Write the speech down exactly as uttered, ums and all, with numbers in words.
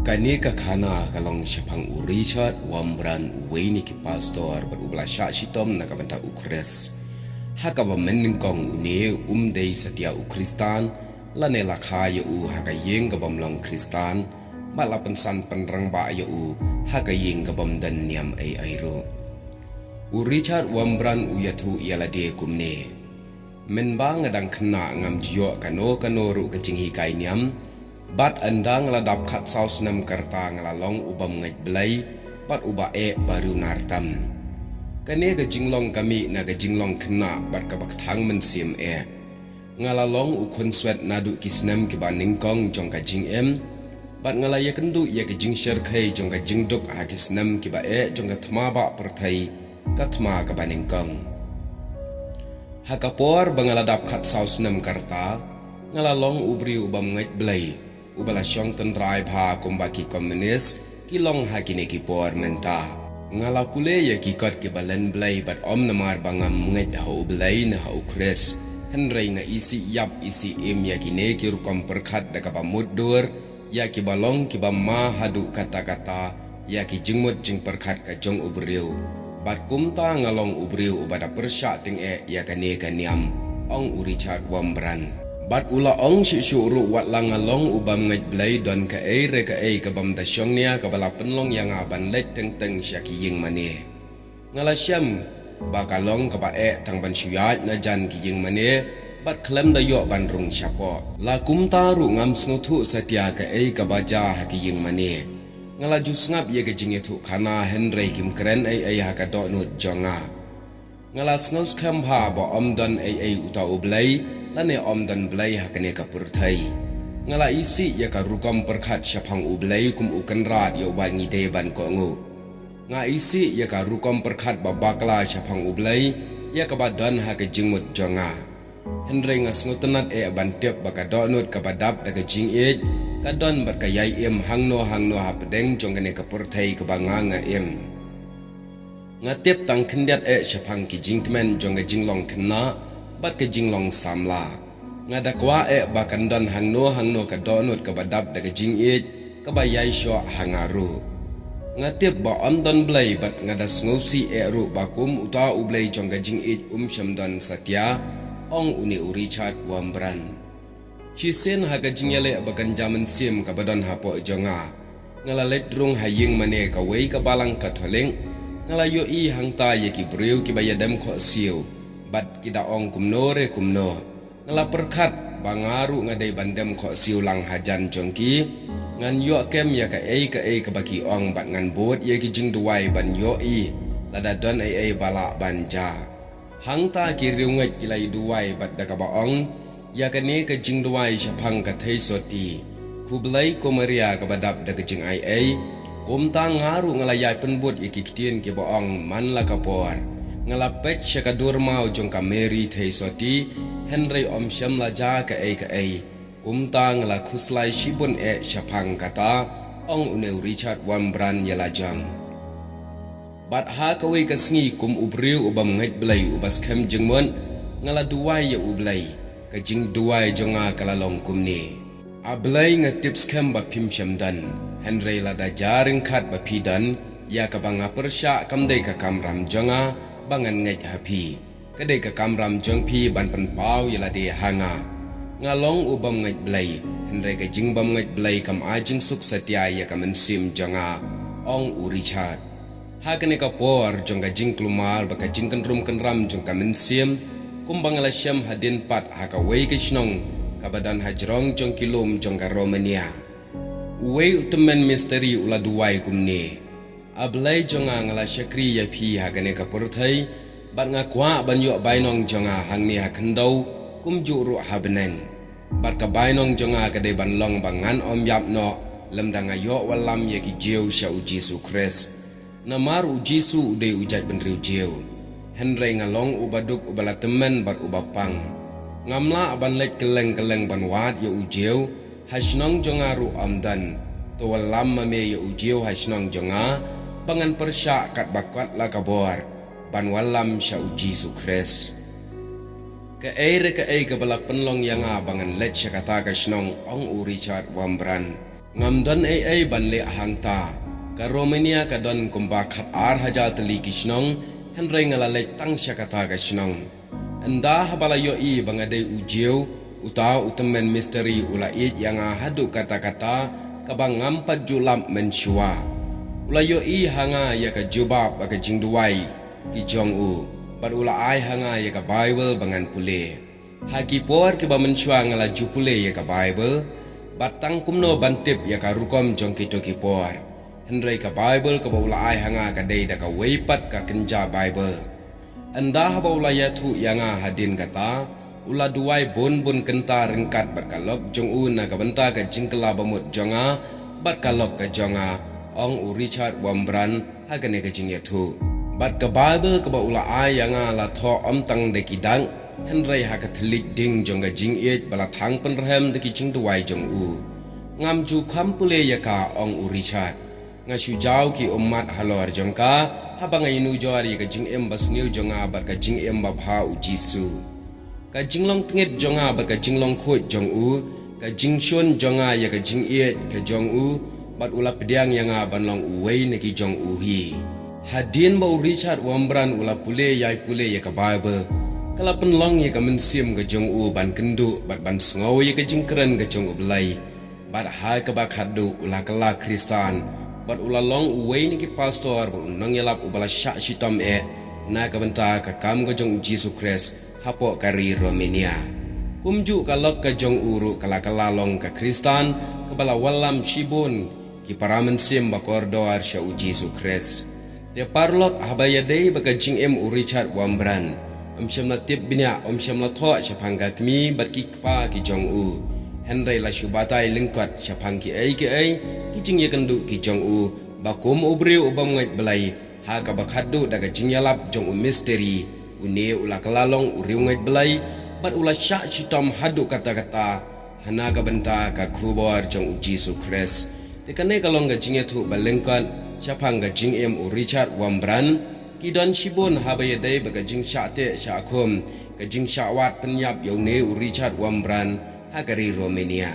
Kane ka khana ka long shaphang u Richard Wurmbrand, uwei na ki pastor bad uba la shah shitom na ka bynta u Khrist. Ha kaba mynnyngkong une um dei satia u Khristan, lane la kha ïa u ha ka ïing ka bym long Khristan, bad la pynsan pynrangbah ïa u ha ka ïing ka bym don niam ei ei ruh. U Richard Wurmbrand u ïathuh ïa lade kumne: Mynba nga dang khynnah ngam ju ïoh kano kano ruh ka jinghikai niam, bad ynda nga la dap khatsaw snem ka rta nga la long u bym ngeit Blei bad uba eh ba riewnar tam. Kane ka jinglong ka mih na ka jinglong khynnah bad kaba kthang mynsiem eh. Nga la long u khunswet naduh ki snem kiba nyngkong jong ka jingim, bad nga la ïakynduh ïa ka jingshyrkhei jong ka jingduk ha ki snem kiba eh jong ka thma bah pyrthei, ka thma kaba nyngkong. Ha ka por ba nga la dap khatsaw snem ka rta, nga la long u briew u bym ngeit Blei, uba la shong tynrai bha kumba ki komunis ki long ha kine ki por mynta. Nga la pule ïa ki kot kiba len Blei bad ym namar ba ngam ngeit ha u Blei ne ha u Khrist, hynrei nga isih ïap isih im ïa kine ki rukom pyrkhat da kaba mutdur, ïa kiba long kiba ma haduh katta katta ïa ki jingmut jingpyrkhat ka jong u briew. Bad kumta nga long u briew uba da pyrshah tyngeh ïa kane ka niam, ong u Richard Wurmbrand. Bad u la ong shuh shuh ruh, wat la nga long u bym ngeit Blei, don kaei re kaei ka bym da shongnia kaba la pynlong ïa nga ban leit teng teng sha ki ïing mane. Nga la shem ba ka long kaba eh tang ban shu ïaid na jan ki ïing mane bad khlem da ïoh ban rung shapoh. La kumta ruh ngam sngewthuh satia kaei kaba jia ha ki ïing mane. Nga la ju sngap ïa ka jingïathuh khana, hynrei kim kren ei ei ha ka dohnud jong nga. Nga la sngewskhem bha ba ym don ei ei uta u Blei, lane ym don Blei ha kane ka pyrthei. Nga la isih ïa ka rukom pyrkhat shaphang u Blei kum u kynrad ïa uba ngi dei ban kohnguh. Nga isih ïa ka rukom pyrkhat ba bakla shaphang u Blei, ïa kaba don ha ka jingmut jong nga. Hynrei nga sngewtynnad eh ban tip ba ka dohnud kaba dap da ka jingïeit ka don bad ka ïai im hangno hangno hapdeng jong kane ka pyrthei kaba nga nga im. Nga tip tang khyndiat eh shaphang ki jingkmen jong ka jinglong khynnah bad ka jinglong samla. Nga da kwah eh ba kan don hangno hangno ka dohnud kaba dap da ka jingïeit kaba ïai shoh ha nga ruh. Nga tip ba ym don Blei bad nga da sngewsih eh ruh ba kum uta u Blei jong ka jingïeit um shym don satia, ong une u Richard Wurmbrand. Shisien ha ka jingïaleh ba kynja mynsiem kaba don hapoh jong nga, nga la leit rung ha ïing mane kawei ka balang Katholik. Nga la ïohi hangta ïa ki briew kiba ïadem khohsiew bad ki da ong kumno re kumno. Nga la pyrkhat ba nga ruh nga dei ban dem khohsiew lang hajan jong ki. Ngan ïoh kem ïa kaei kaei kaba ki ong bad ngan bud ïa ki jingduwai ban ïohi lada don ei ei ba lah ban jia. Hangta ki riewngeit ki la ïa duwai bad da kaba ong, ïa kane ka jingduwai shaphang ka theisotti: Khublei ko Maria kaba dap da ka jingaiei. Kumta nga ruh nga la ïai pynbud ïa ki ktien kiba ong man la ka por. Nga la peit sha ka dur maw jong ka Mary theisotti, hynrei ym shym la jia kaei kaei. Kumta nga la khuslai shibun eh shaphang kata, ong une u Richard Wurmbrand ïa la jong. Bad ha kawei ka sngi kum u briew u bym ngeit Blei uba skhem jingmut, nga la duwai ïa u Blei. Ka jingduwai jong nga ka la long kumne: A Blei, nga tip skhem ba phim shym don, hynrei lada jia ryngkat ba phi don, ïa kaba nga pyrshah kam dei ka kamram jong nga ba ngan ngeit ha phi. Ka dei ka kamram jong phi ban pynpaw ïa lade ha nga. Nga long u bym ngeit Blei, hynrei ka jingbym ngeit Blei kam ai jingsuk satia ïa ka mynsiem jong nga, ong u Richard. Ha kane ka por jong ka jingkulmar bad ka jingkynrum kynram jong ka mynsiem, kumba nga la shem hadien pat ha kawei ka shnong kaba don hajrong jong ki lum jong ka Romania, uwei u tymmen mistri u la duwai kumne: A Blei jong nga, nga la shakri ïa phi ha kane ka pyrthei, bad nga kwah ban ïoh bainong jong nga hangne ha khyndew kumjuh ruh ha bneng. Bad ka bainong jong nga ka dei ban long ba ngan ym ïap noh lymda nga ïoh wallam ïa ki Jiw sha u Jisu Khrist. Namar u Jisu u dei u jaitbynriew Jiw. Hynrei nga long uba duk, uba la tymmen bad uba pang. Ngam lah ban leit kylleng kylleng ban wad ïa u Jiw, ha shnong jong nga ruh ym don. To wallam ma me ïa u Jiw ha shnong jong nga, ba ngan pyrshah katba kot la ka bor ban wallam sha u Jisu Khrist. Kaei re kaei kaba la pynlong ïa nga ba ngan leit sha kata ka shnong, ong u Richard Wurmbrand. Ngam don ei ei ban leh hangta. Ka Romania ka don kumba khat ar hajar tylli ki shnong, hynrei nga la leit tang sha kata ka shnong. Ynda haba la ïohi ba nga dei u Jiw, uta u tymmen misteri u la ïeit ïa nga haduh katta katta, kaba ngam pat ju lap mynshuwa. U la ïohi ha nga ïa ka jubab bad ka jingduwai ki jong u, bad u la ai ha nga ïa ka Baibl ba ngan pule. Ha ki por kiba mynshuwa nga la ju pule ïa ka Baibl, bad tang kumno ban tip ïa ka rukom jong kito ki por. Hynrei ka Baibl kaba u la ai ha nga ka dei da kawei pat ka kynja Baibl. Ynda haba u la ïathuh ïa nga hadien kata, u la duwai bun bun kynta ryngkat bad ka lok jong u na ka bynta ka jingkylla bamut jong nga bad ka lok ka jong nga, ong u Richard Wurmbrand ha kane ka jingïathuh. Bad ka Baibl kaba u la ai ïa nga la thoh ym tang da ki dak, hynrei ha ka thylliej ding jong ka jingïeit ba la thang pynrhem da ki jingduwai jong u. Ngam ju kham pule ïa ka, ong u Richard. Nga shu jaw ki ummat halor jong ka, haba nga ïanujor ïa ka jingim basniew jong nga bad ka jingim babha u Jisu. Ka jinglong tngit jong nga bad ka jinglong khuid jong u, ka jingshun jong nga ïa ka jingïeit ka jong u, bad u la pdiang ïa nga ban long uwei na ki jong u hi. Hadien ba u Richard Wurmbrand u la pule ïai pule ïa ka Baibl, ka la pynlong ïa ka mynsiem ka jong u ban kynduh bad ban sngew ïa ka jingkren ka jong u Blei. Bad ha kaba khatduh u la kylla Khristan, bad u la long uwei na ki pastor bad u nongïalap uba la shah shitom eh na ka bynta ka kam ka jong u Jisu Khrist hapoh ka ri Romania. Kumjuh ka lok ka jong u ruh ka la kylla long ka Khristan, kaba la wallam shibun ki para mynsiem ba kordor sha u Jisu Khrist. Te paralok, haba ïadei bad ka jingim u Richard Wurmbrand, ym shym la tip bniah, ym shym la thoh shaphang ka kmie bad ki kpa ki jong u. Hynrei la shu batai lyngkot shaphang kiei kiei ki jingïakynduh ki jong u, ba kum u briew u bym ngeit Blei, ha kaba khatduh da ka jingïalap jong u misteri, une u la kylla long u riewngeit Blei, bad u la shah shitom haduh katta katta ha na ka bynta ka khubor jong u Jisu Khrist. Te kane ka long ka jingïathuh ba lyngkot shaphang ka jingim u Richard Wurmbrand. Ki don shibun haba ïadei bad ka jingshah teh shah khum, ka jingshah wad pynïap ïa une u Richard Wurmbrand ha ka ri Romania.